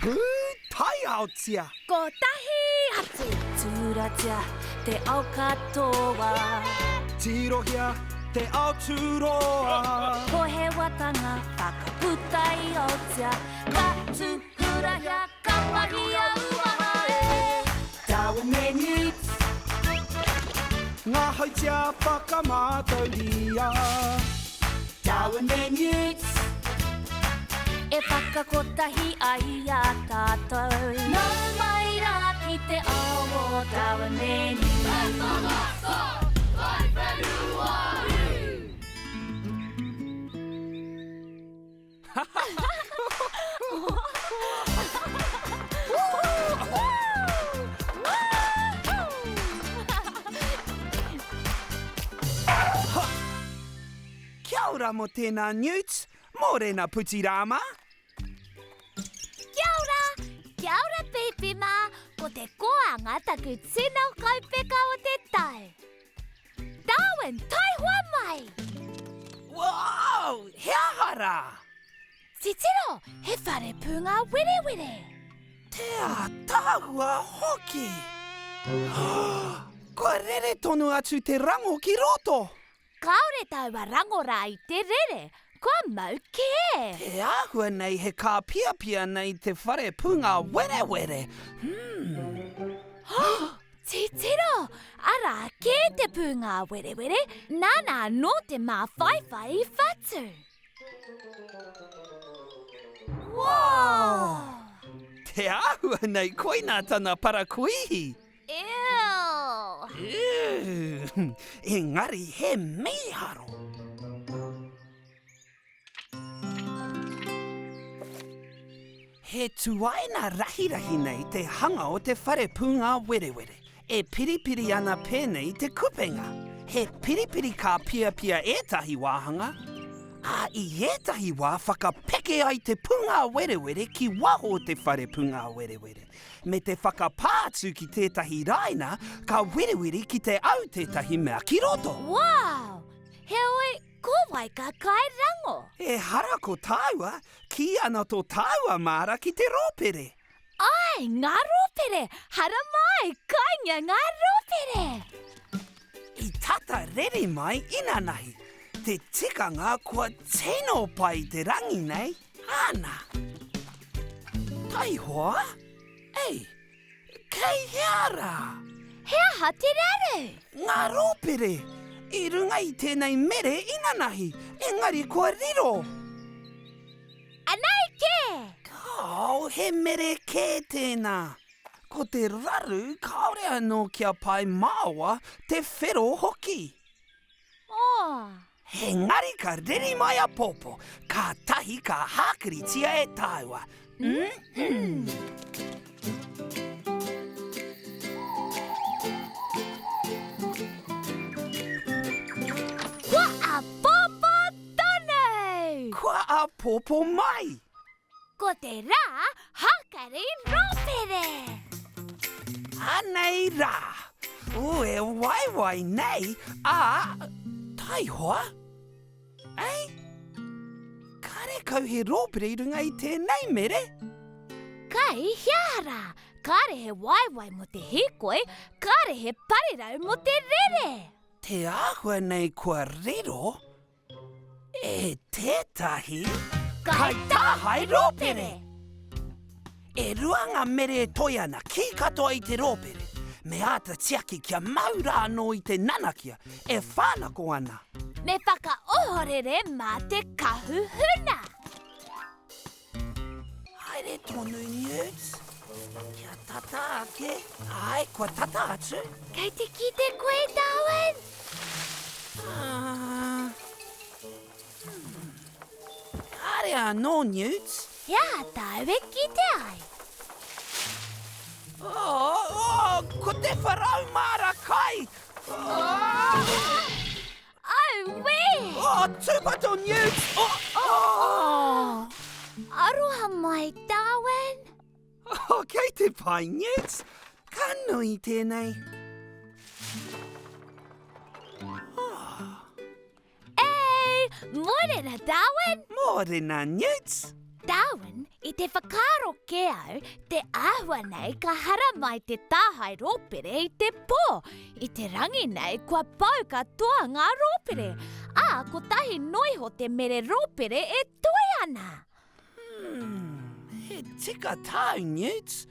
Pūtaiaotia! Kotahi atu! Tūratia te ao katoa. Tirohia te ao tūroa. Pohewatanga whakaputa i Aotea. Ka tūhurahia, ka mahia uaha e. Darwin me Newts. Ngā hautia whakamātauria. Darwin me Newts. E whakakotahi ai i a tātou. Nau mai rā ki te ao o Darwin me Newts. Kia ora mo tēnā Newt, mōrena Putirāma. Kia ora! Kia ora Pipi mā, ko te koanga taku tino kaupeka o te tau. Darwin, taihoa mai! Wow! He aha rā? Titiro, he whare pūngāwerewere! Te ātaahua hoki! Kua rere tonu atu te rango ki roto! Kāore taua rango rā i te rere, kua mau kē! Te āhua nei he kāpiapia nei te whare pūngāwerewere! Hmm. Titiro! Arā kē te pūngāwerewere, nāna anō te māwhaiwhai i whatu! Wow! Te āhua nei koinā tana parakuihi! Ew! Ew! Engari he mīharo! He tuaina rahirahi nei te hanga o te whare pūngāwerewere, e piripiri ana pēnei te kupenga. He piripiri kāpiapia ētahi wāhanga, ā, i ētahi wā whakapeke ai te pūngāwerewere ki waho o te whare pūngāwerewere, me te whakapā atu ki tētahi rāina ka wiriwiri ki te au tētahi mea ki roto. Wow! Heoi, Ko wai ka kai rango? Ehara ko tāua, kī ana tō tāua māra ki te rōpere. Āe, ngā rōpere! Haramai, kainga ngā rōpere! I tata reri mai inanahi. Te tikanga kua tino pai te rangi nei, āna. Taihoa? Ei, Kei hea rā? He aha te raru? Ngā rōpere! I runga i tēnei mere inanahi, engari kua riro! Anei kē! Kāo, he mere kē tēnā. Ko te raru kāore anō kia pae māoa te whero hoki. Oh. Engari ka reri mai a Pōpō, kātahi ka hākiritia e tāua. Mm-mm. Kua a Pōpō tonu! Kua a Pōpō mai! Ko te rā hākari rōpere! Anei rā! Ū, e waiwai nei, ā, taihoa! Ei? Karekau he rōpere i runga i tēnei mere? Kai hea rā? Kāre he waewae mō te hīkoi, kāre he parirau mō te rere! Te āhua nei kua riro, E tētahi kaitāhae rōpere! E rua ngā mere e toe ana, kī katoa i te rōpere. Me āta tiaki kia mau rā anō i te nanakia e whānako ana. Me whakaohorere mā te kahu huna. Haere tonu, Newt. Kia tata ake. Āe, kua tata atu. Kei te kite koe, Darwin? Ah. Hmm. Kāre anō, Newt. He aha tāu e kite ai? Oh, oh, ko te wharau māra kai! Oh! Auē! Oh, tūpato, Newt! Oh, oh! Aroha mai, Darwin. Oh, kei te pai, Newt. Ka nui tēnei. Oh. Ei, mōrena, Darwin. Mōrena, Newt. Darwin, i te whakaaro kē au, te āhua nei ka haramai te tāhae rōpere i te pō. I te rangi nei kua pau katoa ngā rōpere, ā, kotahi noiho te mere rōpere e toe ana. Hmm, he tika tāu, Newt.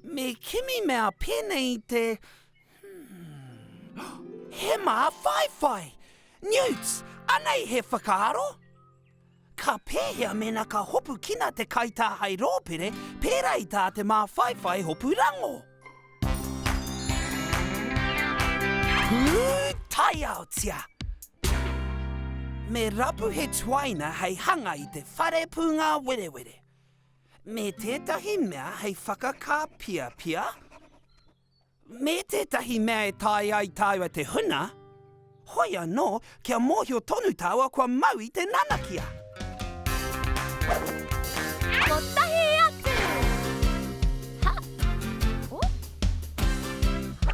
Me kimi mea pēnei i te... Hmm, he māwhaiwhai! Newt, anei he whakaaro! Ka pēhea mēnā ka hopukina te kaitāhae rōpere pērā i tā te māwhaiwhai hopu rango? Pūtaiaotia! Me rapu he tuaina hei hanga i te whare pūngāwerewere. Me tētahi mea hei whakakāpiapia. Me tētahi mea e taea ai tāua te huna, hoi anō kia mōhio tonu tāua kua mau i te nanakia. Kotahi atu! Ha! Oh! Ha!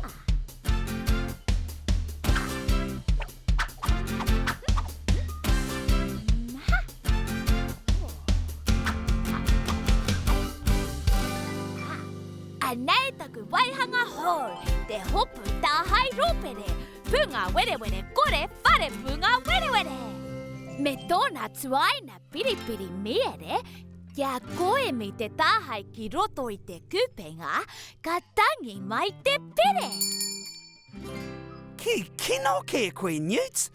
Ha! Anei taku waihanga hou, te hopu tāhae rōpere, pūnga werewere kore whare pūnga werewere. Me tōna tuaina piripiri miere, kia kōemi te tāhae ki roto i te kupenga, ka tangi mai te pere. Ki kino kē koe, Newt.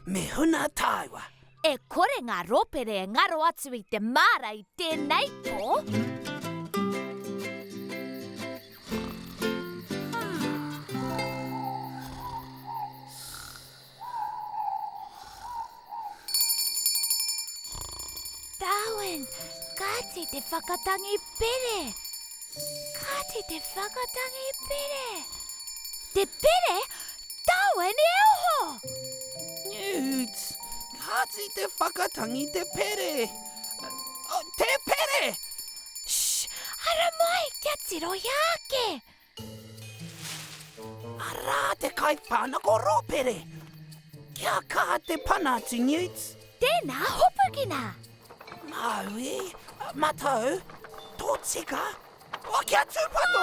Me huna tāua. E kore ngā rōpere e ngaro atu i te māra i tēnei pō. Darwin, kāti te whakatangi pere! Kāti te whakatangi pere! Te pere? Darwin, e oho! Newt, kāti te whakatangi te pere! Te pere! Shh! Ara mai, kia tirohia ake! Arā te kaiwhānako rōpere! Kia kaha te pana atu, Newt! Tēnā, hopukina! Māui, matau, tōtika, oh, kia tūpato!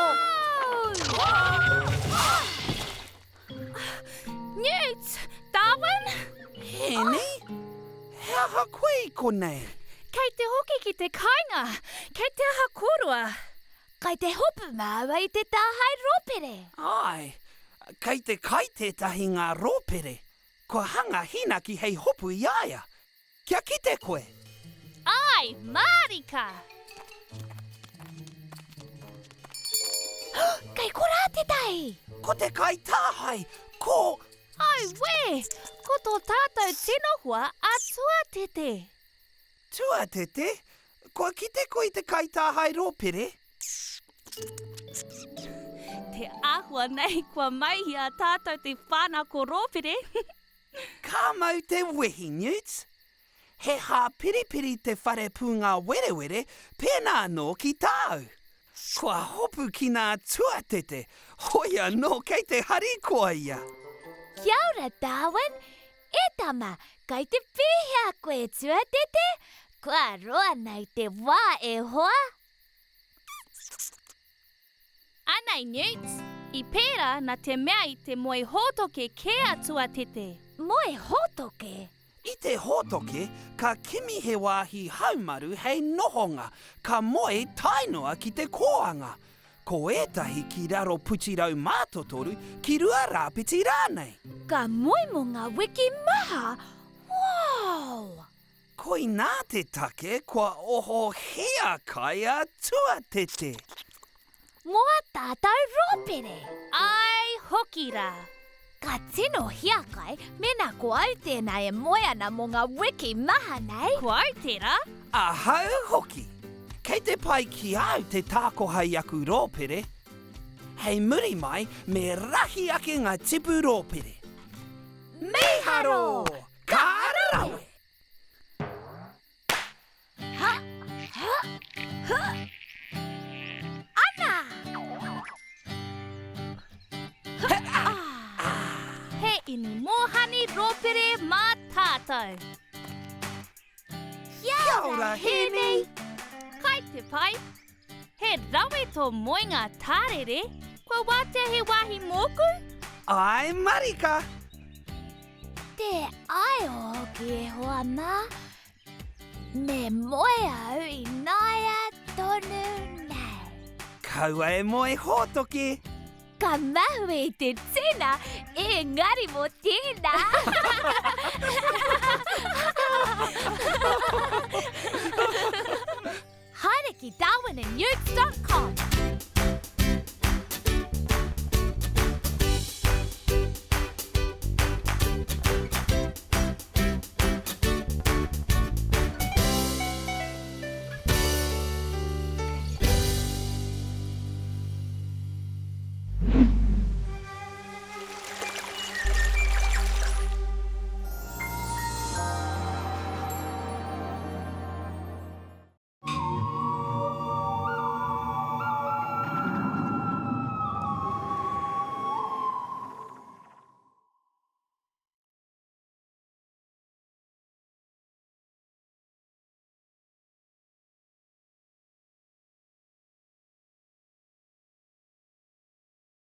Newt! Darwin! Hēni? He aha koe i konei? Kei te hoki ki te kāinga. Kei te aha kōrua? Kai te hopu māua i te tāhae rōpere. Āe, kei te kai tētahi ngā rōpere. Kua hanga hīnaki hei hopu i a ia. Kia kite koe! Āe, mārika! Kei korā tētahi! Ko te kaitāhae, ko. Auē! Ko tō tātou tino hoa a Tuatete! Tuatete, kua kite koe i te kaitāhae rōpere? Te āhua nei kua mau i a tātou te whānako rōpere. Ka mau te wehi, Newt. He hāpiripiri te whare pūngāwerewere pēnā anō ki tāu. Kua hopukina a Tuatete, hoi anō kei te harikoa ia. Kia ora, Darwin. E tama, kai te pēhea koe, Tuatete? Kua roa nei te wā, e hoa. Anei, Newt. I pērā nā te mea i te moe hōtoke kē a Tuatete. Moe hōtoke? I te hōtoke, ka kimi he wāhi haumaru hei nohonga, ka moe tae noa ki te kōanga. Ko ētahi ki raro putirau mātotoru, ki rua rāpiti rānei. Ka moe mō ngā wiki maha? Wow! Koinā te take kua oho hiakai a Tuatete. Mō a tātou rōpere. Āe hoki rā. Ka tino hiakai mēnā ko au tēnā e moe ana mō ngā wiki maha nei. Ko au tērā. Ahau hoki. Kei te pai ki au te tākoha i aku rōpere. Hei muri mai me rahi ake ngā tipu rōpere. Mīharo! Ka rawe! Ha! Ha! Ha! Ana! He inu mōhani rōpere mā tātou. Kia ora, Hēni! pai. He rawe tō moenga tārere, kua wātea he wāhi mōku? Āe marika! Te aio hoki e hoa mā, me moe au ināia tonu nei. Kaua e moe hōtoke! Ka mahue i te tuna, engari mō tēnā! Haere ki darwinandukes.com.